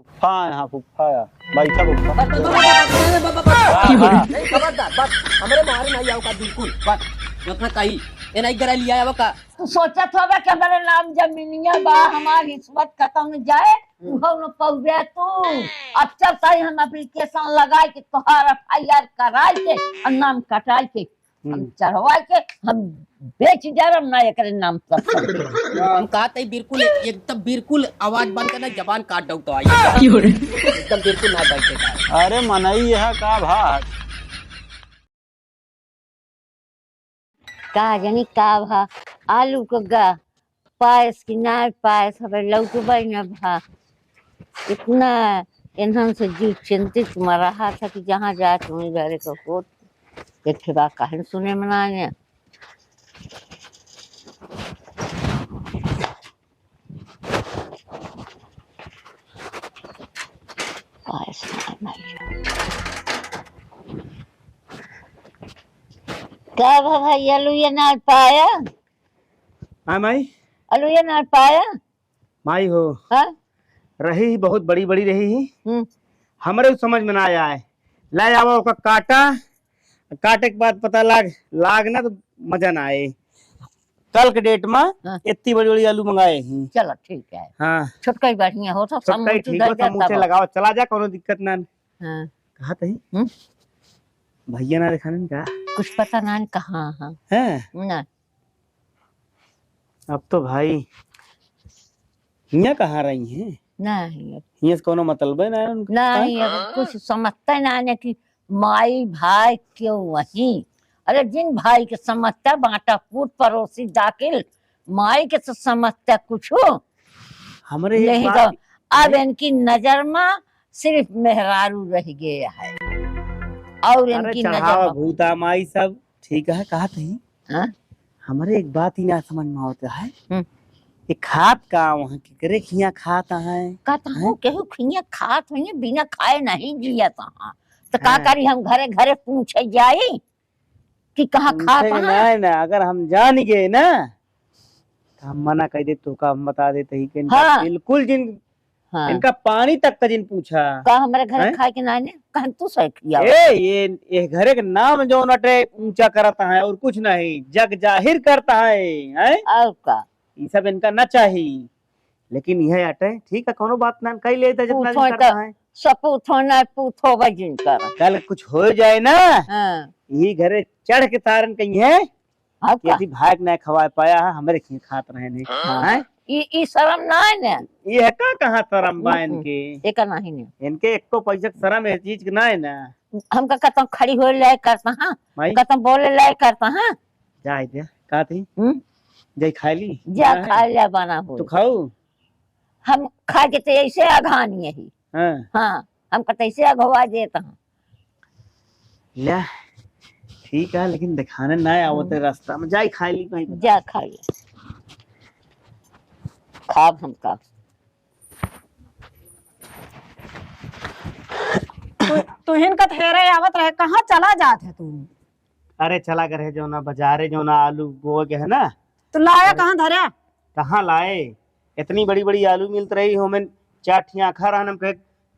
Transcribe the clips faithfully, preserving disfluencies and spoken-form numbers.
फुफ्फा है, हाँ, फुफ्फा है। बैठा फुफ्फा। बस, बस, बस, बस, बस, बस, बस, बस। हाँ, हाँ। नहीं, खबरदार, बस, हमरे मोहारे नहीं आओ का, बिल्कुल, बस। अपना कही, ये नहीं गरा लिया आओ का। तू सोचत होबे कि हमरे नाम जमीनिया बा, हमार रिश्वत खत्म जाए, हम्म। उहो न पउबे तू। अब चल ताई हम application लगाए के तोहार F I R कराए के और नाम कटाए के हम हम्म। चढ़वा के हम बेच डरम ना एकरे नाम पर। हम कहत हई बिल्कुल, एकदम बिल्कुल आवाज बंद करना, जबान काट दऊ तो आई। एकदम बिल्कुल ना बैठे। अरे मनई, यह का भा? का जानी का भा? आलू के गा पायस कि ना पायस, हवे लौटबे न भा। इतना एनहन से जीव चिंतित में रहा था कि जहाँ जात वहीं घरे का होत। एक ठे बात काहे न सुने में ना आने। पायस ना मिले। का भा भाई, आलू ये ना पाया? हाँ माई। आलू ये ना पाया? माई हो। हाँ? रही ही बहुत बड़ी बड़ी रही ही। हम्म। हमरे समझ में ना आए। ले आवा ओका काटा, काटे के बाद पता लाग, लाग ना तो मजा ना आए। कल के date में हाँ। इतनी बड़ी बड़ी आलू मंगाए ही। चलो ठीक है। हाँ। छोटका ही बढ़िया हो तो छोटका ही समोसे ठीक हो, समोसे लगावा, चला जा, कोनो दिक्कत ना। हाँ। कहा तही? हम्म? भैया ना दिखाने का? कुछ पता ना कहाँ हाँ। हैं? ना। अब तो भाई, हियाँ कहाँ रही हैं? नहीं। हियाँ से कोनो मतलबे ना है उनका। नहीं, अब कुछ समझते ना है कि माई भाई क्यों वहीं। अरे जिन भाई के समझता बांटा पूत पड़ोसी दाखिल, माई के तो समझता कुछ हो। हमरे एक नहीं बात तो अब है। इनकी नजर में सिर्फ मेहरारू रह गए है और अरे इनकी नजर चढ़ावा में भूता माई सब ठीक है, कहा तही? हाँ? हमरे एक बात ही ना समझ में आवत है। हम्म। ये खात का वहाँ केकरे खिया खात है? का तहु हैं? केहू खिया खात होइए, बिना खाए नहीं जियत हाँ। तो का हाँ। करी हम घरे घरे पूछे जाई कि कहाँ खात पूछे हाँ? नहीं ना, अगर हम जान गए ना तो हम मना कर दे, तो का हम बता देते ही कि इनका हाँ। बिल्कुल जिन हाँ। इनका पानी तक का जिन पूछा। का हमरे घरे हैं? खाए के नाने? कहन तू सही खियावा। ए, ये, ये घरे के नाम जौन अटे ऊंचा करत है और कुछ नहीं, जग जाहिर करत है, हैं? और का? ई सब इनका ना चाही। लेकिन यह अटे, ठीक है, कोनो बात ना, कई ले जितना पूछो जिन करता तो है। सपूत हो ना, पूछो बा जिन कर। कल कुछ हो जाए ना, हाँ। यही घरे चढ़ के तारन कहीं है। अब कि का? यदि भाग ना खवाए पाया है, हमरे खिया खात रहे नहीं। हाँ। हैं? ई, ई शरम ना है ना? ये है का, कहाँ शरम बा हम्म, इनके? एकर नाही नहीं। इनके एको पैसा के शरम है चीज के ना है ना। हमका कतम खड़ी होए लायक करता, हाँ? माई? कतम बोले लायक करता, हाँ? जाए दे, का थी? हम्म? जाई खाए ली? जा ना है? खाए ले बना हो। तू खाऊ? हम खा के तो ऐसे अघान यही। हाँ। हाँ, हमका तो ऐसे अघवा देता, हाँ। ले, ठीक है, लेकिन दिखाने ना आवत है हम्म। रास्ता में। जाई खाए ली कहीं। जा खाए ली। खाब हम का। तू, तुहिन का हेरे आवत रहे, कहाँ चला जात है तू? अरे चला गए रहे जौना बाजारे, जौना आलू बोए के है ना। तो लाया अरे, कहाँ धरा? कहाँ लाए? इतनी बड़ी बड़ी आलू मिलत रही, होमें चार ठिया आखा रहन, हम कहे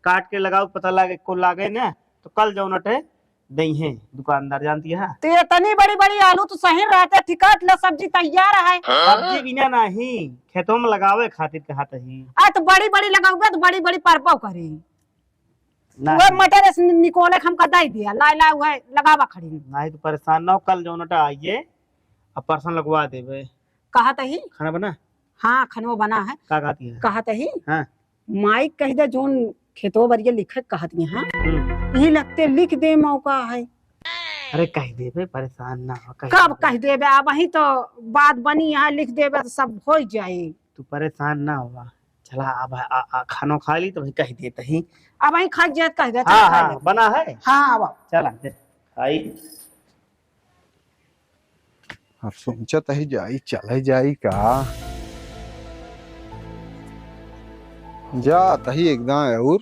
काट के लगाओ, पता लागे को लागे ना, तो कल जौन अटे दइहें दुकानदार, जानती है। तो इतनी बड़ी बड़ी आलू तो सही रहते, ठिकाट ले सब्जी तैयार है। सब्जी बिना नहीं, खेतों में लगावे खातिर कहा तही। आ तो बड़ी बड़ी लगावे तो बड़ी बड़ी परपो करी। नहीं। वह मटर से नि-, निकोले के हमका दे दिया, लाए लाए वह लगावा खड़ी। नहीं तो परेशान ना हो, कल जौन अटे आइए, अब परसन लगवा देबे। कहा तही? खाना बना? हाँ, खनवा बना है। का कहती है? कहा तही? हाँ। माई कह दे, जौन खेतवा बरिया लिखे कहत यहाँ, हम्म। यही लगते लिख दे मौका है। अरे कह देबे, परेशान ना हो, कह कब देबे। कह देबे? अब वही तो बात बनी है, लिख देबे तो सब हो जाए। तू परेशान ना हुआ, चला अब आ, आ, खानो खा ली तो वही कह देते ही। अब वही खा जाए, कह दे, हाँ, चला खा हाँ, ले। बना है। हाँ, अब चला दे, आई। अब सोचत ही जाई, चले जाई का? जात ही एकदम। और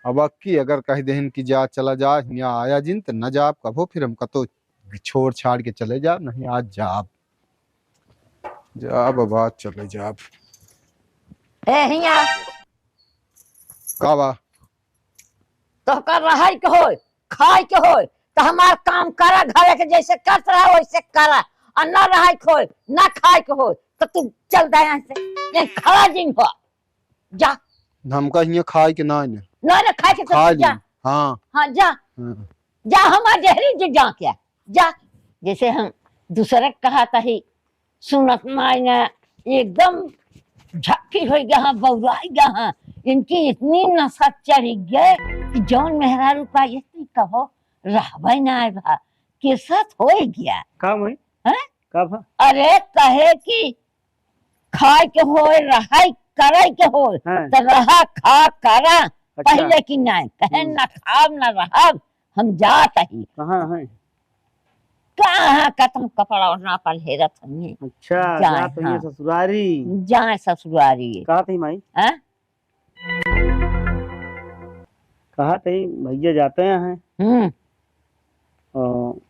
अब अक्की अगर कह देहन कि जा, चला जा, हियाँ आया जिन, त न जाब कभो, फिर हम कतो छोड़ छाड़ के चले जाब, नहीं आज जाब। जाब, अब आज चले जाब। ए, हियाँ। का बा? तोहका रहइ के होय, खाइ के होय, त हमार काम करा, घरे के जइसे करत रहा, वइसे करा। अउर न रहइ के होय, न खाइ के होय, त तू चल दे यहाँ से। ये खड़ा जिन हो। जा। हमका हियाँ खाइ के नाहीं ने। ना, ना, खाइ के तो खा जा। ली। हाँ। हाँ, जा। हाँ। जा, हमार डेहरी जे जा के। जा। जइसे हम दूसरे के कहत ही, सुनत नाहीं ना, एकदम झक्की होइ गया हाँ, बौराइ गया हाँ। इनकी इतनी नशा चढ़ि गए कि जौन मेहरारू का ये तुइ कहो, रहबइ नाहीं भा, के साथ होइ गया। का भा? हैं? का भा? अरे, कहे कि खाइ के होय, रहइ, करइ के होय, हाँ। त रहा, खा, करा, अच्छा। पहिले कि नाहीं, कहे हम्म। न खाब, न रहब, हम जात ही। कहाँ है? कहाँ कतम कपड़ा ओढ़ना पर हेरत हइये। अच्छा, जाए, जात हइये हाँ। ससुरारी। जाए ससुरारी। कहत ही माई? हाँ? कहत ही भइया जाते हैं। हम्म। और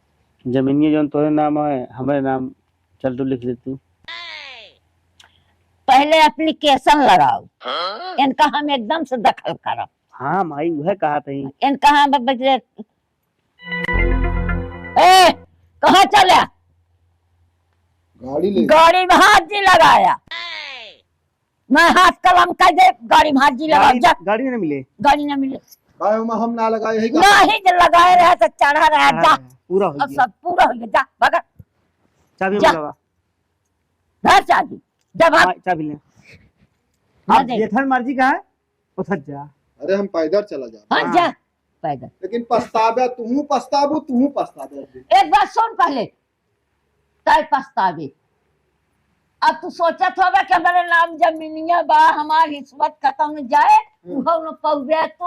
जमीनिया जौन तोरे नाम है, हमरे नाम चल तू लिख दे तू। पहिले application लगाओ। हाँ? इनका हम एकदम से दखल करब। हाँ माई, उहे कहत ही। इनका हम ब-, ब-, ए, कहाँ चला? गाड़ी ले। गाड़ी में हाथ जी लगाया। मैं हाथ कलम कर दे, गाड़ी में हाथ जी लगाओ, गाड़ी, जा। गाड़ी ना मिले। गाड़ी ना मिले। भाई, हम, हम ना लगाए, यही का। नहीं, जो लगाए रहे तो चढ़ा रहे, चढ़ा जा। रहे, पूरा हो अब गया। सब पूरा हो गया, जा, भगा। चाबी जा। बोलावा। धर चाबी, जा भाग। हाँ, चाबी ले। ना अब दे। जेठन मर्जी का है, उधर जा। अरे, हम पैदल चला जा। हाँ, हाँ। जा, पैदल। लेकिन पछताबे, तुहूँ पछताबू, तुहूँ पछताबे। एक बात सुन पहले, तय पछताबे। अब तू सोचत होबे कि हमरे नाम जमीनिया बा, हमार रिश्वत खत्म जाए, हम्म। उहो न पउबे तू।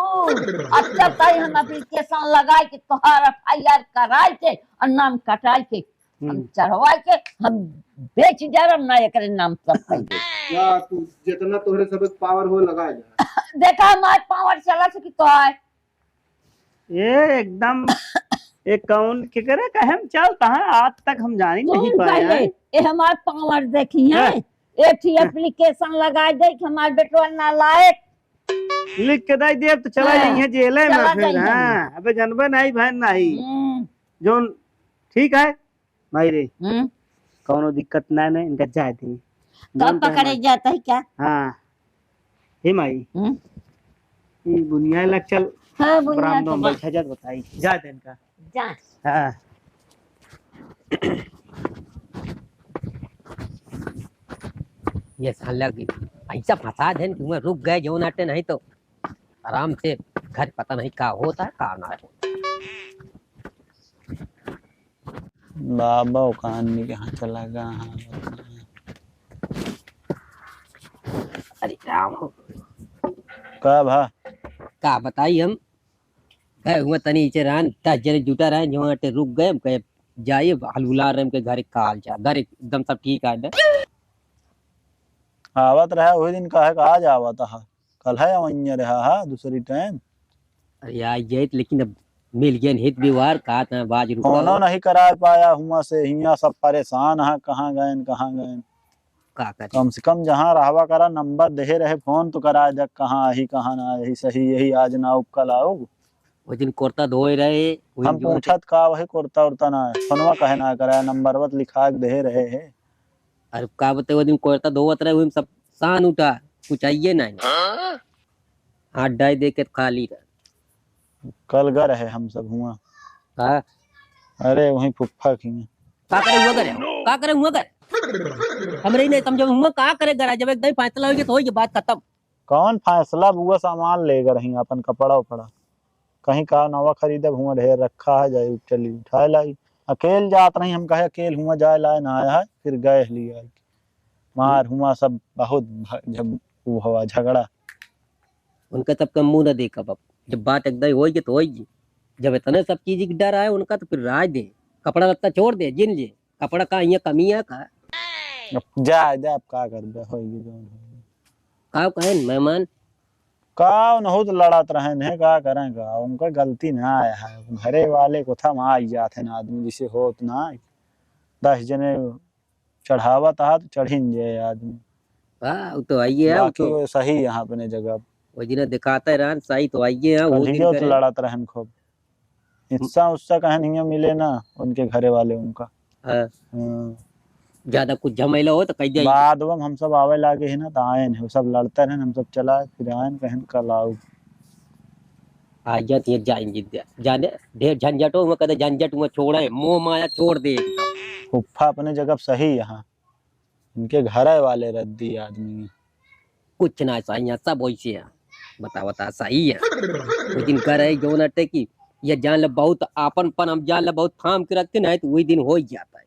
अब चल तई हम application लगाए के तोहार FIR कराए के और नाम कटाए के, हम हम्म। चढ़वाए के, हम बेच जाए, हम ना एकरे नाम सब कह दे। जा तू जितना तोहरे सब power हो लगाए जा। देखा हमार power चला से कि तोहार ये एकदम, ये कौन, केकरे कहे में चलत है, आज तक हम जानी नहीं सुन पाए पहले, हैं। ये हमार power देखी हैं। हैं? एक ही हैं। Application लगाए दे कि हमार बेटवा नालायक। लिख के दे देब तो चला हाँ, जाइए जेले में चला फिर, जाइए। हाँ, अबे जनबे नहीं बहन नहीं। हम्म। जोन ठीक है, माई रे, हम्म। कौनो दिक्कत ना, ना, इनका जाए दे। तो जौन पकड़े कहना। जाता है क्या? हाँ। हे माई, हम्म। ई बुनिया लग चल। हाँ, बुनिया बरामदा तो में बा। बैठा जात बताई। जाए दे इनका। जा। हाँ। ये साला की ऐसा फंसा देन कि वहाँ रुक गए, जौन आटे नहीं तो आराम से घर पता नहीं का होता है, का ना होता। बाबा ओकान के यहाँ चला गया, हाँ। अरे राम हो। का भा? का बताई हम? गए हुए तनी इचे रहन, दस जने जुटा रहे, जो अटे रुक गए, हम कहे, "जाइए, हलुला रहे, हमके घर का हाल चाल।" घर एकदम सब ठीक है ना? आवत रहा, वही दिन कहे का आज आवत हा। कल है अवैया रहा हा, दूसरी टाइम। अरे यार, ये तो लेकिन अब मिल गए हित व्यवहार, कहा था, बाज रुका फोनो हो। नहीं करा पाया हुआ से, हियाँ सब परेशान हा, कहाँ गए, कहाँ गए। का करे? कम से कम जहाँ रहवा करा, नंबर देहे रहे, फोन तो करा दे, कहाँ आही, कहाँ ना आही, सही यही आज ना आउब, कल आउब। वो दिन कुर्ता धोए रहे, वही हम जो पूछत का वही कुर्ता उर्ता ना है, फोनवा कहे ना करा, नंबरवा तो लिखा के देहे रहे है। अरे का बते, वो दिन कुर्ता धोवत रहे, वही में सब सान उठा, कुछ आइए ना। हाँ? हाथ डाई दे के खाली रहे। कल गा रहे हम सब हुआ। का? अरे वहीं फुफ्फा की। का करे हुआ करे? का करे हुआ करे? हमरे ही नहीं समझ में हुआ का करे गरा, जब एक दाई फैसला हो गया तो हो गया, बात खत्म। कौन फैसला? बुआ सामान ले गए रही, अपन कपड़ा उपड़ा, कहीं का नवा खरीदब, हुआ ढेर रखा है, जाए चली उठाए लाई। अकेल जात रही, हम कहे अकेल हुआ जाए लाए ना आया है, फिर गए लिए आई। मार हुआ सब बहुत भ-, जब वो हुआ झगड़ा। उनका सबका मुंह न देखब अब, जब बात एकदम होई के तो होई, जब इतने सब चीज के डर आए उनका तो फिर राय दे, कपड़ा लत्ता छोड़ दे, जिन ले। कपड़ा का यहाँ कमी है का? अब जा, जा, अब का करबे, होई गई जौन होई। का कहेन मेहमान? का उनहु तो लड़त रहन है, का करें का? उनका गलती ना आया है, घरे वाले को था वहाँ आई जात है ना आदमी, जिसे होत ना है। दस जने चढ़ावत हा तो चढ़िन जाए आदमी। हाँ, वो तो आइए है, वो बाकी तो वो सही यहाँ अपने जगह। वो दिन दिखाते रहन, सही तो आइए हैं, वो कल ही दिन जो करे। लड़त रहन खूब। हिस्सा उस्सा कहन हियाँ मिले ना, उनके घरे वाले उनका। हाँ। हाँ। ज्यादा कुछ झमेला हो तो कह दिया। बाद में हम सब आवे लागे है ना, तो आयन है, वो सब लड़ते रहन, हम सब चला, फिर आयन कहन कल आओ। आ जात ये जाएंगे दे-, जाने, ढेर झंझट हो, मैं कहते झंझट में छोड़े, मोह माया छोड़ दे एकदम। फुफ्फा अपने जगह सही यहाँ, इनके घरे वाले रद्दी आदमी। कुछ ना सही है, सब वैसे है। बता, बता, सही है। लेकिन कह रहे जो ना टे कि ये जान ले बहुत आपनपन, हम जान ले बहुत थाम के रखते ना, तो वही दिन हो ही जाता है।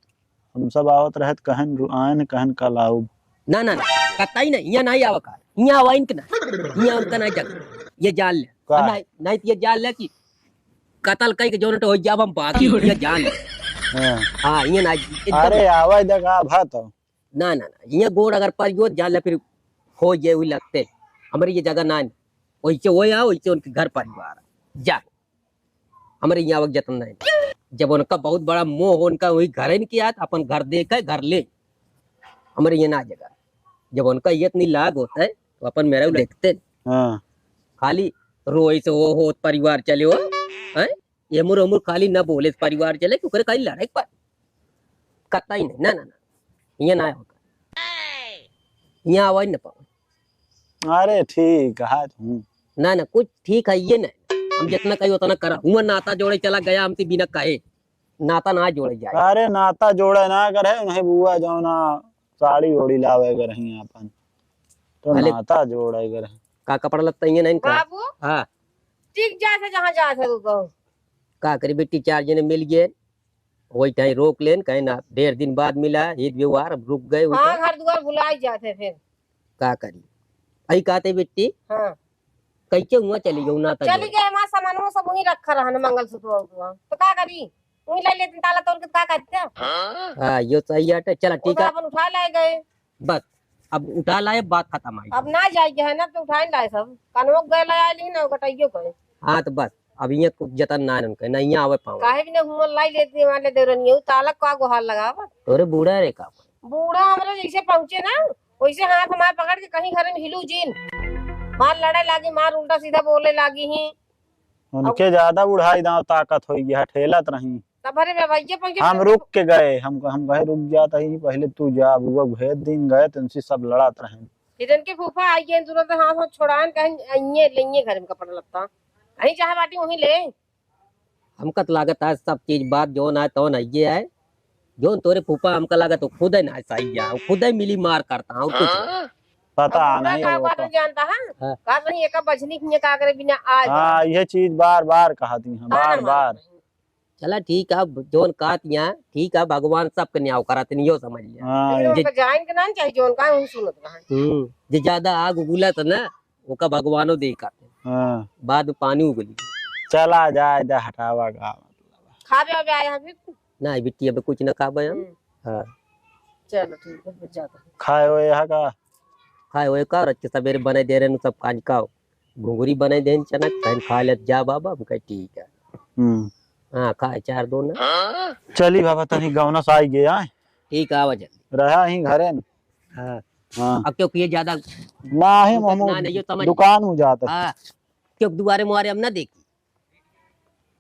हम सब आवत रहत कहन रु-, आयन कहन कल आउब। ना, ना, ना, कतई नहीं, यहाँ नहीं आवा का, यहाँ आवा इनके ना, यहाँ उनका नहीं जगह, ये जान ले। का? नहीं, नहीं तो ये जान ले कि कतल कई के जौन टे हो जाब हम बाकी, ये जान ले। हाँ। हाँ, ये ना, एकदम अरे, आवा इधर का भा तो। ना, ना, ना, ये गोड़ अगर पर यो जान ले फिर हो ये हुई लगते। हमरे ये जगह ना है। वैसे वो आओ, वैसे उनके घर परिवार। जा। हमरे यहाँ आवक जतन नहीं। जब उनका बहुत बड़ा मोह हो, उनका वही घर ही नहीं किया, तो अपन घर देखे, घर ले। हमरे ये ना जगह। जब उनका ये इतनी लाग होता है, तो अपन मेरा देखते। हाँ। खाली रोई से वो हो, परिवार चले हो, हैं? ये मुर उमुर खाली ना बोले, परिवार चले, क्यों करे खाली लड़ाई पर? कतई नहीं, ना, ना, ना। ये ना होगा। यहाँ आवाज ना पाओ। अरे ठीक है तुम। ना, ना, कुछ ठीक है ये नहीं। हम जितना कही उतना करा। हुआ नाता जोड़े चला गया हमसे बिना कहे। नाता ना जोड़े जाए। अरे नाता जोड़े ना करे, नहीं बुआ जौना साड़ी ओड़ी लावे के रही अपन। तो भले नाता जोड़े के रही। का कपड़ा लत्ता ये नहीं का? बाबू, हाँ। ठीक जात है जहाँ जात है तू तो। का करी बेटी, चार जने मिल गए, वही टाइम रोक लेन, कहे ना, ढेर दिन बाद मिला, हित व्यवहार, अब रुक गए, हाँ, उठा। घर दुआर भुलाई जात है फिर। का करी? आई कहते बेटी, हाँ। कैसे हुआ चली गऊ ना तो चली गए, हमार सामानों सब वहीं रखा रहा ना, मंगलसूत्र और हुआ। तो का करी? वहीं ले लेते, ताला तोड़ के का करते? हाँ, यो सही आटे। चला, वो ठीक तो है। अपन उठा लाए गए। बस, अब उठा लाए, बात खत्म आई। अब ना जाए के है ना, तो उठाए लाए सब। कनवो गए लाए आइली ना, गटइयो गए। हाँ, तो बस, अब इहाँ कुछ जतन ना उनके, ना इहाँ आवे पावे। काहे भी ना हुआ लाई लेती है, वाले देवरनिया, उ ताला का गोहार लगावा। तोरे बूढ़ा रे का? बूढ़ा हमरा जैसे पहुँचे ना, वैसे हाथ हमार पकड़ के कहीं घर में हिलू जिन। मार लड़े लागी, मार उल्टा सीधा बोले लागी ही। उनके अब ज्यादा बुढ़ाई दांव ताकत होई गया, ठेलत रही। तब अरे मैं भैया पहुंचे हम फिर रुक के गए, हम, हम कहे, "रुक जा, तही पहले तू जा।" बुआ भेज दिन गए, तो उनसे सब लड़त रहे। फिर इनके फूफा आई गए, तुरंत हाथ, हाथ छोड़ान, कहें, "अइये, लइये घर में कपड़ा लत्ता। कहीं चाहे बाटी वहीं ले।" हमका तो लागत है सब चीज बात जौन है, तौन है, ये है। जौन तोरे फूफा हमका लागत, वो खुद है ना, सही है, वो खुद है मिली मार करता, और कुछ नहीं। हाँ? पता अब पूरा नहीं का होगा बात का। जानता है? हाँ। का नहीं, एका बजनी के का करे बिना आज हाँ, ये चीज बार बार कहा दी हैं, हाँ, बार ना बार। मालूम। चला ठीक है, जौन कहत यहाँ, ठीक है, भगवान सबके न्याय करत, नियो समझ लिया। हाँ, लेकिन ये उनका जान के ना चाहिए, जो उनका हम सुनत रहा। हम्म, जे ज्यादा आग उगुलत ना, ओका भगवानो देखत। हाँ। बाद में पानी उगली। चला जाए, जा हटावा का मतलब। खाबे अबे आए हैं फिर? नहीं बिट्टी, अबे कुछ ना खाबे हम। हम्म। हाँ। चलो ठीक है, फिर जाता हूँ। खाए हुए यहाँ का? खाए हुए का, और अच्छे सवेरे बने दे रहे हैं सब काज का। घुघुरी बनाई देन चना, कहन खा लेत जा बाबा, हम कहे ठीक है। हम्म। हाँ, खाए चार दो ना। चली बाबा, तनी गौना से आई गए, आए। ठीक है, आवा जल्दी। रहा ही घरे न। हाँ। हाँ। अब क्योंकि ये ज्यादा ना है, दिक्कत मामू, ना, नहीं, ये समझ दुकान में जाता। हाँ, क्योंकि दुआरे मुआरे हम ना देखी।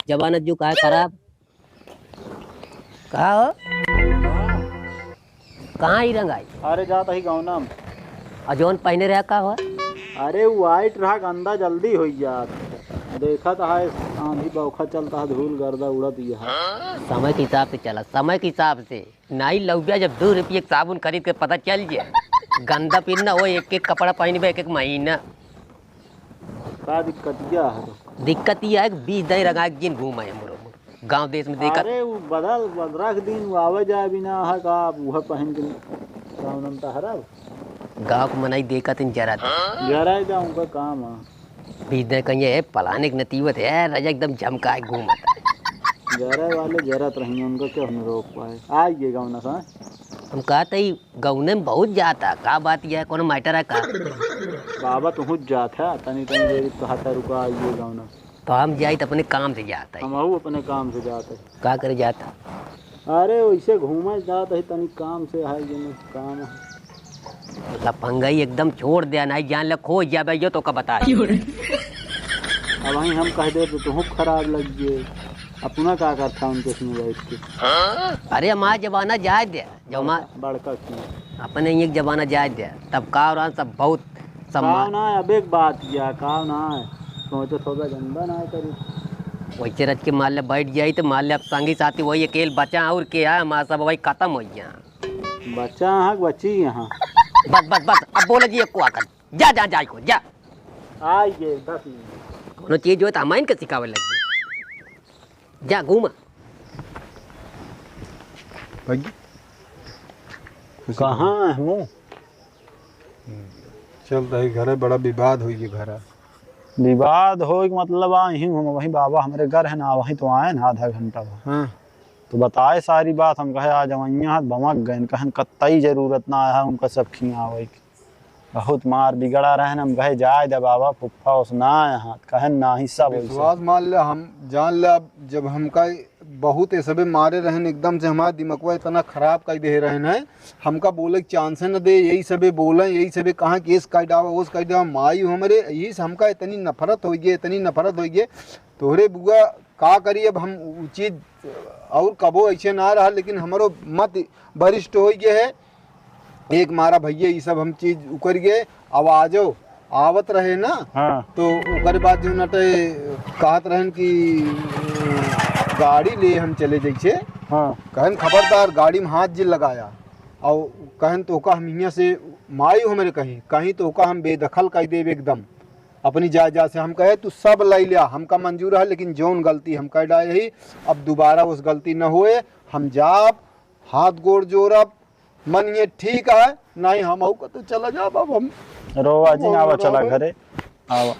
जमाना जो का है खराब। का हो? कहाँ ही रंग आई? अरे जात ही गौना में। और जौन पहने रहा का हो? अरे वो white रहा, गंदा जल्दी हो जात। देखत है आंधी बौखा चलता है, धूल गर्दा उड़त यह। समय के हिसाब से चला, समय के हिसाब से। नाई लौबिया जब दो रुपये के साबुन खरीद के पता चल जाए, गंदा पिन ना हो, एक एक कपड़ा पहनबे एक एक महीना। का दिक्कतिया है? दिक्कत ये है कि बीस दाई रंगा के जिन घूम आए मुरो मुरो। गाँव देश में देखत। अरे वो बदल, बदरा के दिन वो आवे जाए बिना है का, आप वह पहन के गाँव नम तहरा। गाँव के मनई देखत इन जरा। जरा जा उनका काम है। बीस दाई कहीं है, पलाने के नतीबत है, राजा एकदम झमकाए घूमत है। जरा वाले जरत रही, उनका क्यों न रोक पाए? आ ये गाँव ना सा। हम कहते ही गौने में बहुत जाता, का बात यह है, कोनो matter है का? बाबा तुहूँ जात है, तनी तनी देरी तो हाथा रुका, आइए गौना। तो हम जाई तो अपने काम से जात है। हमहू अपने काम से जात है। का करे जात है? अरे वैसे घूमे जात है, तनी काम से है, ये नहीं काम है। लफंगई एकदम छोड़ दे, नाहीं जान ले खो जाबे यो तो का बता। अब वहीं हम कह दे तो तुहूँ खराब लग गए। अपना का करता उनके संग बैठ के? अरे हमारा जमाना जाए दे, जो हमार बड़का की। अपने एक जमाना जाए दे, तब का और सब बहुत सम्मान। का ना, अब एक बात किया, का ना, सोचे थोड़ा गंदा ना करी। वैसे रच के मान ले बैठ जाई तो मान ले अब संगी साथी वही अकेल बचा और के है, हमारा सब वही खत्म हो गया। बच्चा हाँ बच्ची यहाँ। बस, बस, बस, अब बोले जी एको आकर। जा, जा, जा, को, जा। आई गे, दस मिनट। कोनो चीज हो तो हम इनके सिखावे लग गए। जा, घूमा। भाई, कहाँ है वो? चल, तही घरे बड़ा विवाद होई गे घरा। विवाद होई के मतलब, आ, यहीं हम, वहीं बाबा हमरे घर है ना, वहीं तो आए ना आधा घंटा हुआ। हाँ। तो बताए सारी बात, हम कहे, "आज हम यहाँ बमक गए," कहन, "कत्तई जरूरत ना है उनका सब खियावे के।" बहुत मार बिगड़ा रहन, हम कहे, "जाए दे बाबा, फुफ्फा उस ना आए हाथ," कहन, "नाही, सब वैसे।" विश्वास मान ले, हम जान ले, अब जब हमका बहुत ये सबे मारे रहन, एकदम से हमारा दिमगवा इतना खराब कर दे रहन है, हमका बोले के chance न दे, यही सबे बोले, यही सबे कहाँ कि इस कर डावा, उस कर डावा, माई हमरे, यही से हमका इतनी नफरत हो गई, इतनी नफरत हो गई। तोहरे बुआ का करी, अब हम उ चीज और कबो ऐसे ना रहा, लेकिन हमरो मत भ्रष्ट हो गए है। एक मारा भैया, ये सब हम चीज उकर गए। अब आजो आवत रहे ना, हाँ। तो ओकर बाद जो नटे कहत रहन कि गाड़ी ले हम चले जैसे, हाँ। कहन, "खबरदार गाड़ी में हाथ जे लगाया।" और कहन, "तोहका हम हियाँ से माई हमरे कहीं, कहीं तोहका हम बेदखल कर देब एकदम अपनी जायदाद से।" हम कहे, "तू सब लै लिया, हमका मंजूर है, लेकिन जौन गलती हम कर डाए रही, अब दोबारा उस गलती न होए। हम जाब, हाथ गोड़ जोड़ब, मन ये ठीक है, नहीं हम अहू कतो चला जाब, अब हम।" रोवा जी, हम आवा, चला रोवा। घरे, आवा।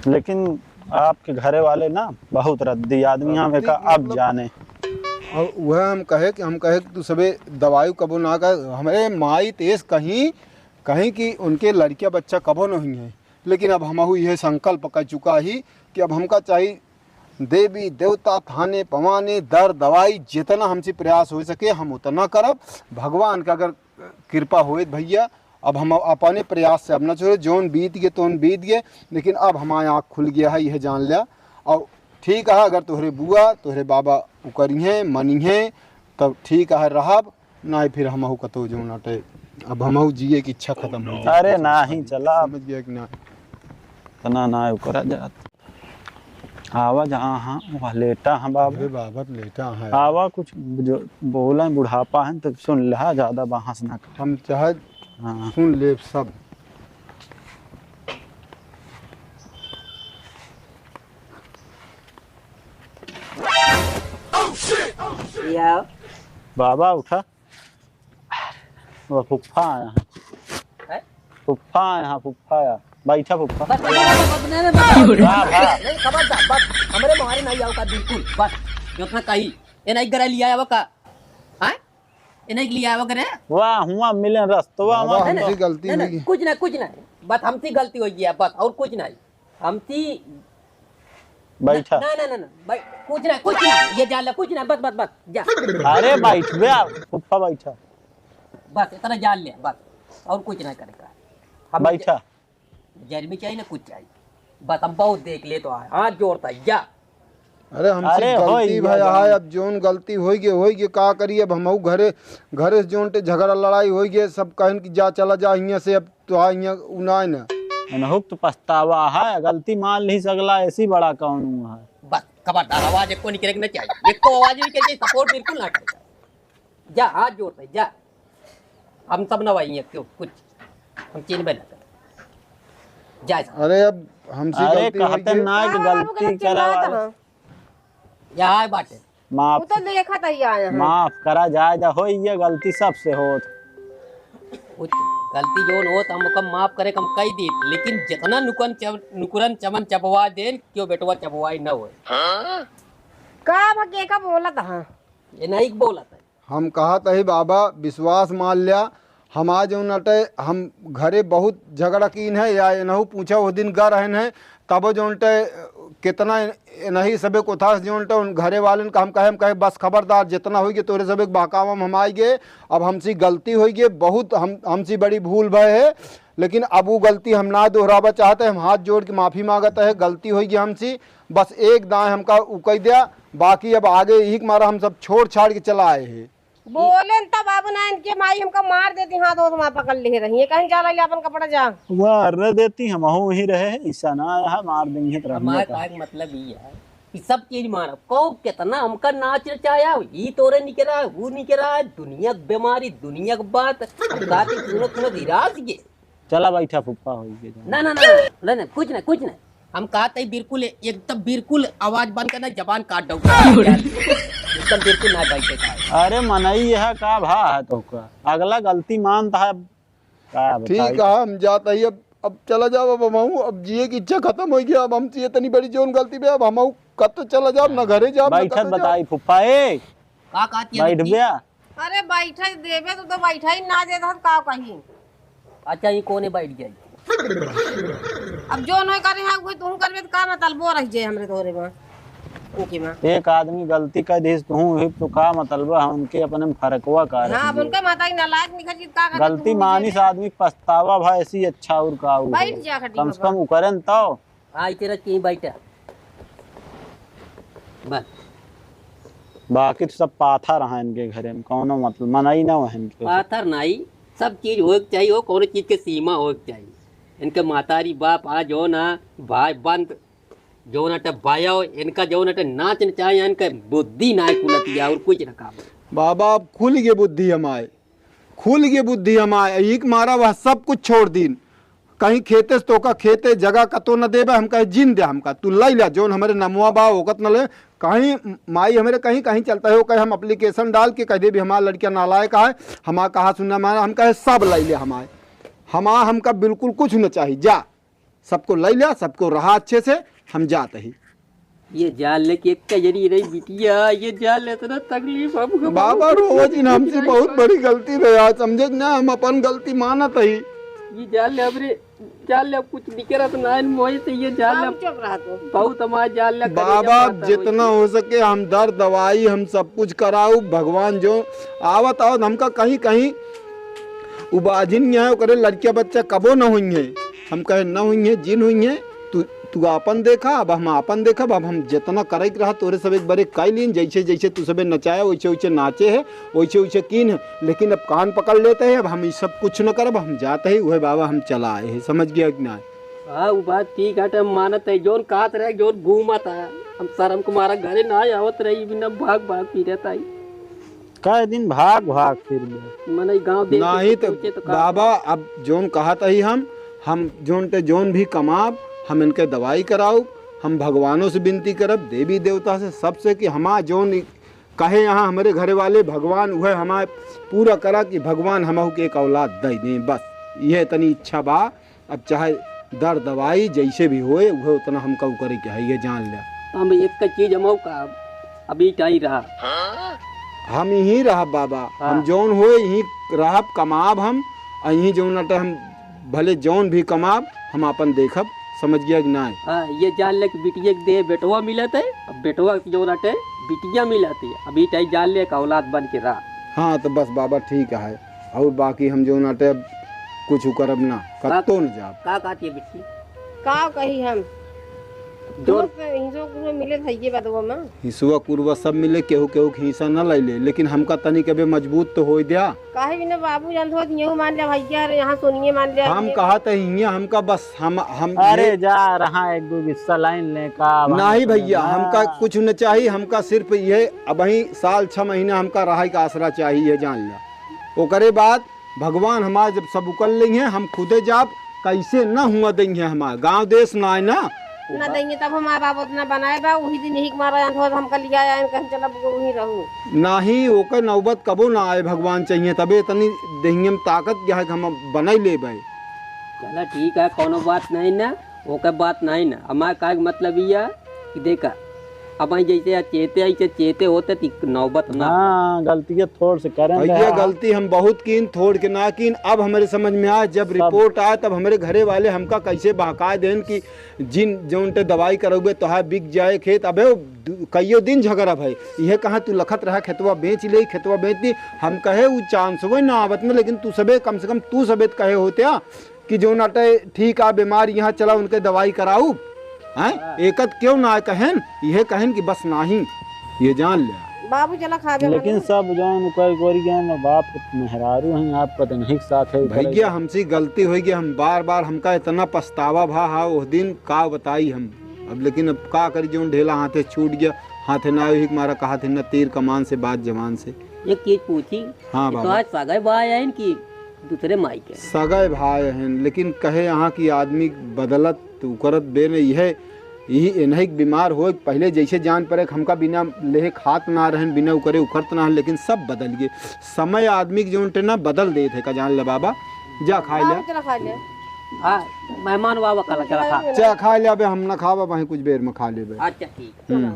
लेकिन आपके घरे वाले ना बहुत रद्दी आदमी, हमें रद्दी का अब मतलब जाने। और वह हम कहे कि, हम कहे कि तू सबे दवाई कबो ना कर, हमरे माई तेज कहीं, कहीं कि उनके लड़किया बच्चा कबो नहीं है, लेकिन अब हमहू यह संकल्प कर चुका ही कि अब हमका चाही देवी, देवता, थाने, पवाने, दर, दवाई, जितना हमसे प्रयास हो सके, हम उतना करब। भगवान का अगर कृपा होए भैया, अब हम अपने प्रयास से अब न छोड़े, जौन बीत गए, तौन बीत गए, लेकिन अब हमारे आँख खुल गया है, यह जान लिया। और ठीक है, अगर तोहरे बुआ, तोहरे बाबा उकरिहें, मनिहें, तब ठीक है, रहब, नहीं फिर हमहू कतो जौन अटे, अब हमहू जिए की इच्छा खत्म हो गई। अरे नहीं, चला। समझ गया कि ना? इतना ना ओकरा जात। आवा जहाँ हाँ, वहाँ लेटा हाँ बाबा। अरे बाबा, लेटा है। आवा कुछ जो बोला, बुढ़ापा है तो सुन ले, ज्यादा बहस ना कर। हम चाहे हाँ। सुन ले सब। या। बाबा उठा। वो फुफ्फा आया है। हैं? फुफ्फा आया, हाँ, फुफ्फा आया। बैठा फुफ्फा। बस, बस, बस, बस, नहीं, नहीं, बस। हाँ, हाँ। नहीं, खबरदार, बस। हमरे मोहारे नहीं आओ का बिल्कुल, बस। जो अपना कही, ये नहीं गरा लिया आवा का? हैं? ये नहीं लिया आवा करे? वाह, हुआ मिले रस्तवा बाबा, में। हमसे गलती नहीं, हुई। नहीं, कुछ नहीं, कुछ नहीं। बस हमसे गलती हो गया, बस, और कुछ नहीं। हमती बैठा। ना, ना, ना, ना, बै-, कुछ ना, कुछ ना, ये जान ले, कुछ ना, बस, बस, बस, जा। अरे बैठ बे, फुफ्फा बैठा। बस, इतना जान ले, बस, और कुछ ना करे का। हम बैठा। ज-, जर्मी चाहिए ना, कुछ चाहिए। बस, हम बहुत देख ले तो आए, हाथ जोड़ता है, जा। अरे, हमसे अरे, गलती होई गया भया है, जौन। अब जौन गलती होई गई, होई गई, का करी अब हमहू घरे, घरे से जौन टे झगड़ा लड़ाई होई गई, सब कहन कि जा, चला जा हियाँ से, अब तो आ हियाँ उ ना है ना। अनहुक तो पछतावा है, गलती मान ली सगला, ऐसी बड़ा कौन हुआ है? बस, खबरदार, आवाज एको निकले के ना चाहिए, एको आवाज निकले के चाहिए, support बिल्कुल ना करे। जा, हाथ जोड़ते, जा। हम सब ना वही हैं, क्यों, कुछ। हम चीन में ना करें। जा, जा। अरे, अब हमसे अरे, गलती होई कहते गई। ना कि हाँ, बाबू, गलती गलत चिल्लात करा वाले। हाँ। यहाँ आए बाटे। माफ, वो तो देखत ही आए हैं। माफ करा जाए, जा होई ये गलती सबसे होत। कुछ गलती जोन होत, हम ओका माफ करे, हम कह दी, लेकिन जितना नुकन चम-, नुकुरन चमन चबवा देन, क्यों बेटवा चबवाई न होए। का भके का बोलत हाँ? ये नहीं बोलत है। हम कहत ही बाबा, विश्वास मान ल्या, हमार जौन अटे, हम घरे बहुत झगड़ा कीन है, या एनहू पूछा, वो दिन गा रहन है, तबो जौन अटे, कितना एनही सबे कोथास जौन अटे, उन घरे वालन का हम कहे, हम कहे, "बस खबरदार, जितना होइगे तोरे सबे के बहकावा में हम आइगे, अब हमसे गलती होइगे, बहुत हम, हमसे बड़ी भूल भय है, लेकिन अब वो गलती हम ना दोहरावा चाहते, हम हाथ जोड़ के माफी मांगत है, गलती होइगे हमसे, बस एक दाएं हमका उकई द्या, बाकी अब आगे यही के मारा हम सब छोड़ छाड़ के चला आए हैं।" बोले न तब बाबू ना, इनके माई हमका मार देती, हाथ होत मार पकड़ ले रही है, कहीं जा रही अपन कपड़ा जा। वाह, रे देती, हम वहीं रहे हैं, ऐसा ना रहा, मार देंगे तो अब रहने मार का। का मतलब ये है कि सब चीज मारब, कहो कितना हमका नाच नचाया, ई तोरे निकरा, वो निकरा, दुनिया के बीमारी, दुनिया के बात, हम कहते सुनत सुनत निराश ये। चला बैठा फुप्पा, होई के जा। ना, ना, ना, ना, ना, ना, कुछ ना, कुछ ना। हम कहत ही बिल्कुल, एकदम बिल्कुल आवाज बंद करना, जबान काट दऊँ। एकदम बिल्कुल ना बैठे का। अरे मनई, यह का भा है तोहका? अगला गलती मानता है, का बताई? ठीक है, हम जात ही अब, अब चला जाब, अब हमहू, अब जिए की इच्छा खतम होइ गया, अब हमसे इतनी बड़ी जौन गलती बे, अब हमहू कत चला जाब, ना घरे जाब, ना बैठत कत जाब। बताई फुप्पा, ए, का कहत ही बैठ बिटिया? बे। अरे बैठे देबे तो, तो बैठे ही ना देत हन, का कही? अच्छा, ये कोने बैठ जाई? अब जो नोय करे हैं, वो तू करबे तो का मतलब रह जाए हमरे तोरे में, ओके में। एक आदमी गलती कर दिस, तू ही तो का मतलब है, उनके अपने में फर्कवा का हाँ, अब रही है? उनके माता की नालायक निकल गई, का करबे गलती तू मानिस जाए? आदमी पछतावा भा ऐसी अच्छा और का और बैठ है? जा खटिया कम से पर। कम उकरन तो। हाँ, इतने रख के ही बैठा। बस। बाकी तो सब पाथर हैं इनके घरे में, कौनो मतलब मनई ना है इनके। पाथर नहीं, सब चीज होए के चाहिए, हो कौनो चीज के सीमा होए के चाहिए। इनके मातारी बाप आ जो ना भाई बंद, जो ना टे भाई हो, इनका जो ना टे नाच नचाए, इनके बुद्धि ना कुलतिया और कुछ ना काम। बाबा, अब खुल गए बुद्धि हमारे। खुल गए बुद्धि हमार, एक मारा वह सब कुछ छोड़ दीन। कहीं खेते से तोका खेते जगह कतो न देबे, हम कहे जिन दे हमका, तू लई ला, जौन हमरे नमवा बा, ओकत न ले। कहीं माई हमरे कहीं, कहीं चलता है, वो कहे हम application डाल के कह दे भी हमार लड़किया नालायक आए, हमार कहा सुनना माना, हम कहे सब लई ले हमार, हमार हमका बिल्कुल कुछ न चाही, जा। सबको लई ल्या, सबको रहा अच्छे से, हम जात ही। ये जान ले कि एक कजरी रही बिटिया, ये जान ले इतना तकलीफ हमको बाबा बहुत रोवो जिन, हमसे बहुत बड़ी गलती भया, समझे ना, हम अपन गलती मानत ही। ये जान ले हमरे, जान ले अब कुछ निकरत ना है मोए से, ये जान ले बाबू चुप रहा तू। बहुत हमार जान ले करेजा बाबा, फाटा हो जितना गया। हो सके हम दर्द दवाई हम सब कुछ कराऊ, भगवान जो आवत आवत हमका कहीं कहीं उबाजिन है, ओकरे लड़किया बच्चा कबो न होइहैं। हम कहे, "न होइहैं, जिन होइहैं, तू, तू आपन देखा, अब हम आपन देखब, अब हम जेतना करे के रहा, तोरे सब एक बारे कइ लीन, जैसे, जैसे तू सबे नचाया, वैसे, वैसे नाचे है, वैसे, वैसे कीन है, लेकिन अब कान पकड़ लेते हैं, अब हम ई सब कुछ न करब, हम जाते हैं, उहे बाबा हम चला आए हैं, समझ गया कि ना?" हाँ, उ बात ठीक है, हम मानत है, जौन कहत रहे, जौन घूमत है, हम शर्म के मारा घरे ना आवत रही, बिना भाग, भाग फिरत आई। कई दिन भाग भाग फिर गए। मनई गाँव देख के नहीं तो सोचे तो का बाबा, अब जोन कहत ही हम, हम जोन ते जोन भी कमाब, हम इनके दवाई कराउब, हम भगवानों से विनती करब, देवी देवता से, सबसे कि हमार जोन इ-, कहे यहाँ हमरे घरे वाले भगवान, उहे हमार पूरा करा कि भगवान हमहू के एक औलाद दे दें, बस इहे तनी इच्छा बा। अब चाहे दर दवाई जैसे भी होए, उहे उतना हमका उ करे के है, ये जान ले। हम एक का चीज हम का अभी टाई रहा। हम यहीं रहब बाबा, हाँ। हम जौन होए यहीं रहब, कमाब हम, आ यहीं जौन अटे हम भले जौन भी कमाब, हम आपन देखब, समझ गया कि नाय? हाँ, ये जान ले कि बिटिया के देह बेटवा मिलत है, अब बेटवा के जौन अटे बिटिया मिलत है, अभी टाई जान ले एक औलाद बन के रहा। हाँ, तो बस बाबा ठीक है, और बाकी हम जौन अटे अब कुछ करब ना, का, कत्तो न जाब। का कहती है बिट्टी? का कही हम? जोर। दोस्त हिंसो कुरो मिले था ये बदवा में। हिंसुआ कुरवा सब मिले, केहू केहू के हिस्सा न ले ले, लेकिन हमका तनी के बे मजबूत तो होई द्या। काहे बिना बाबू जान हो, यहू मान लिया भैया, अरे यहाँ सोनिए मान लिया हम ये। कहा त हियाँ हमका बस हम, हम अरे ये जा रहा एक दो हिस्सा लाइन ले का, नहीं भैया, हाँ। हमका कुछ न चाहिए, हमका सिर्फ ये अबहीं साल छह महीना हमका रहाई का आसरा चाहिए, जान लिया। ओकरे बाद भगवान हमार जब सब उकल लेंगे, हम खुदे जाब, कैसे न हुआ देंगे हमार गाँव देश ना है ना। ना देंगे तब हमार बाप उतना बनाए बा, वही दिन यही के मारा जान हो, हमका लिया आए, कहीं चला वहीं रहू। नाही, ओकर नौबत कबो ना आए, भगवान चाहिए, तबे इतनी देहिए में ताकत क्या है कि हम बनाई लेबे। चला ठीक है, कौनो बात नहीं ना, ओकर बात नहीं ना। हमार कहे के मतलब ये है कि देखा, अब आई जैसे चेते, ऐसे चेते होते ती नौबत ना। हाँ, गलतिया थोड़ से करें भैया, रहे। गलती हम बहुत कीन, थोड़ के ना कीन। अब हमरे समझ में आए, जब सब रिपोर्ट आए, तब हमरे घरे वाले हमका कैसे बहकाए देन कि जिन जौन ते दवाई करउबे, तोहार बिक जाए खेत। अबे, दु-, कइयो दिन झगड़ा भए, इहे कहा तू लखत रहा, "खेतवा बेच ले, खेतवा बेच दी।" हम कहे, "उ चांसवे ना आवत न, लेकिन तू सबे, कम से कम तू सबे त कहे होत्या कि जौन अटे ठीक आ बीमार, यहाँ चला, उनके दवाई कराऊ।" हैं? हाँ। एकत क्यों ना कहेन? इहे कहेन कि बस नाही, ये जान ले। बाबू चला खा दे लेकिन बनी। सब जौन उकर गोरी गए न, बाप मेहरारू हैं, आप पता नहीं के साथ है, उकर भैया, है। हमसे गलती होइ गई, हम बार बार, हमका इतना पछतावा भा हा उस दिन, का बताई हम। अब लेकिन अब का करी, जौन ढेला हाथे छूट गया, हाथे ना आवे, हिक मारा कहा थे ना तीर कमान से, बात जवान से। एक चीज पूछी हाँ कि बाबा। तोहार सगे भाई हैं कि दूसरे माई के? सगे भाई हैं, लेकिन कहे यहाँ कि आदमी बदलत उकरत बे न, इहे, यही एनही के बीमार होए, पहले जैसे जान पड़े कि हमका बिना लेहे खात ना रहन, बिना उकरे उकरत ना रहन, लेकिन सब बदल गए। समय आदमी के जौन टे ना बदल देत है, का जान ले बाबा। जा खाए ले। बाबू चला खा ले। हाँ, मेहमान बाबा कला चला खा। चला खा ले, अबे हम ना खाब, वहीं कुछ बेर में खा लेबे। अच्छा, ठीक। हम्म।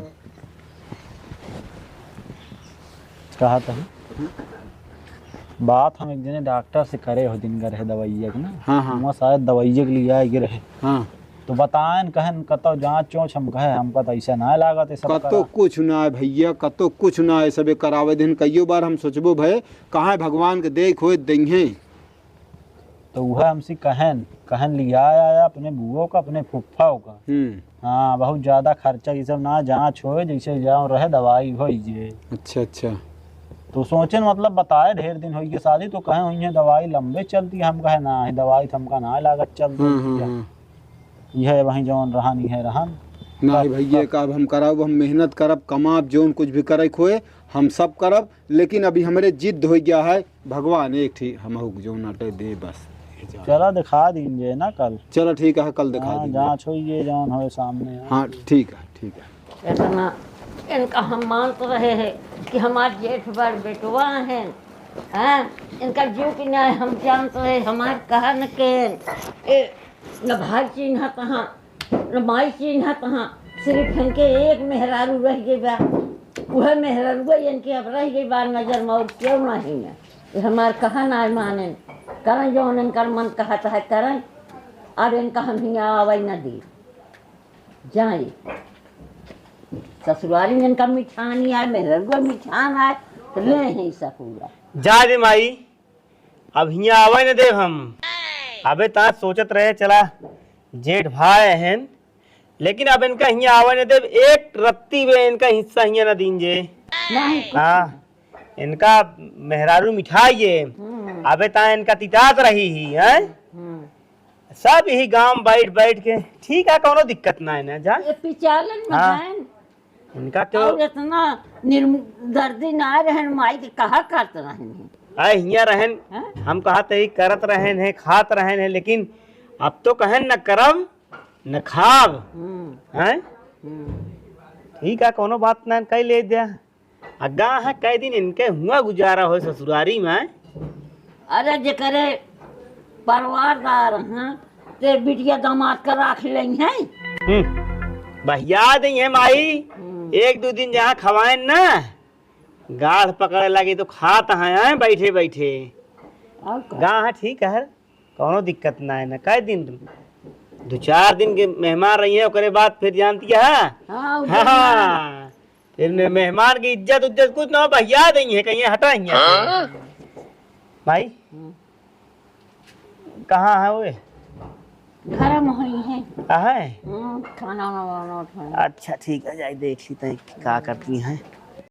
कहा था? बात हम एक जने डॉक्टर से करे हो दिन का रहे दवाइया के ना। हाँ, हाँ। वहाँ शायद दवाइया के लिए आए के रहे। हाँ। तो बताएन, कहन, "कतो जाँच चोंच?" हम कहे, "हमका तो ऐसा ना लागत है सब कतो करा।" कुछ ना है भैया, कतो कुछ ना है, सबे करावे दिन। कइयो बार हम सोचबो भय, कहाँ भगवान के देख होए दइहें। तो उहे हमसे कहन, कहन लिया आया अपने बुओ का, अपने फुफ्फाओ का। हम्म। हाँ, बहुत ज्यादा खर्चा ये सब ना, जाँच होए, जैसे जाँच रहे, दवाई होई जे। अच्छा, अच्छा। तो सोचेन, मतलब, बताए ढेर दिन होई के शादी, तो कहे, "वहीं दवाई लंबे चलती।" हम कहे, "ना, दवाई तो हमका ना लागत चलती।" हम्म, हम्म, हम्म। यह वहीं जौन रहन, यह रहन। ना तब, भैया, तब का अब हम करब, हम मेहनत करब, कमाब, जौन कुछ भी करे खोए, हम सब करब, लेकिन अभी हमरे जिद हो गया है, भगवान एक ठी हमहू के जौन अटे दे बस। चला दिखा दीन जे ना कल। चला ठीक है, कल दिखा हाँ, दीन जे। जाँच होई जे जौन होए सामने। हाँ, ठीक है, ठीक है। इतना इनका हम मानत रहे हैं कि हमार जेठ बड़ बेटवा हैं, हैं? इनका जीव की न्याय हम जानत रहे, हमार कहन के, ए, न भाई चिन्हत हाँ, न माई चिन्हत हाँ, सिर्फ इनके एक मेहरारू रह गई बा। उहे मेहरारू इनके अब रह गई बा नजर में, और क्यों नहीं है? ये हमार कहा ना मानेन, करें जौन इनकर मन कहत है करें, अब इनका हम हियाँ आवे न दी। जाए ससुरारी में इनका मिठानी आए, मेहररुआ मिठान आए, तो ले ही ससुरा। जा दे माई, अब हियाँ आवे न देब हम। अबे ता सोचत रहे, चला जेठ भाई हन, लेकिन अब इनका हियाँ आवे न देब, एक रत्ती में इनका हिस्सा हियाँ न दीन जे। नहीं, कुछ हाँ, इनका मेहरारू मिठाई है। हम्म। अबे ता इनका तितात रही ही, हैं? हम्म। सब यही गाँव बैठ बैठ के, ठीक है, कौनो दिक्कत ना है ना, जा। ये पिचालन में हाँ। जाएन। इनका तो और इतना निर्म-, दर्दी ना रहन, माई के कहा करत रहन। आए हियाँ रहन, हैं? हम कहा ते ही करत रहन है, खात रहन है, लेकिन अब तो कहन न करब, न खाब। हम्म। हैं? हम्म। ठीक है, कौनो बात ना, कई ले द्या। आ गा है, कई दिन इनके हुआ गुजारा हो ससुरारी में। अरे, जेकरे परिवारदार हैं, ते बिटिया दामाद का राख लें हैं। हम्म, बहिया दें हैं माई। हम्म। एक दो दिन जहाँ खवाएन ना, गाढ़ पकड़े लगी तो खात हैं, हैं बैठे बैठे। और का? गा है, ठीक है, कौनो दिक्कत ना है ना। कई दिन, दो चार दिन के मेहमान रही है, ओकरे बाद फिर जानती है। हाँ, उ हाँ, हाँ। फिर मे-, मेहमान की इज्जत उज्जत कुछ ना हो, बहिया दें है, कहीं हटा ही है। हाँ? भाई, हम्म। कहाँ है वो? घर में हुई है। कहाँ है? हम्म, खाना वाना बनावत है। अच्छा, ठीक है, जाए देख ली तई का करती हैं।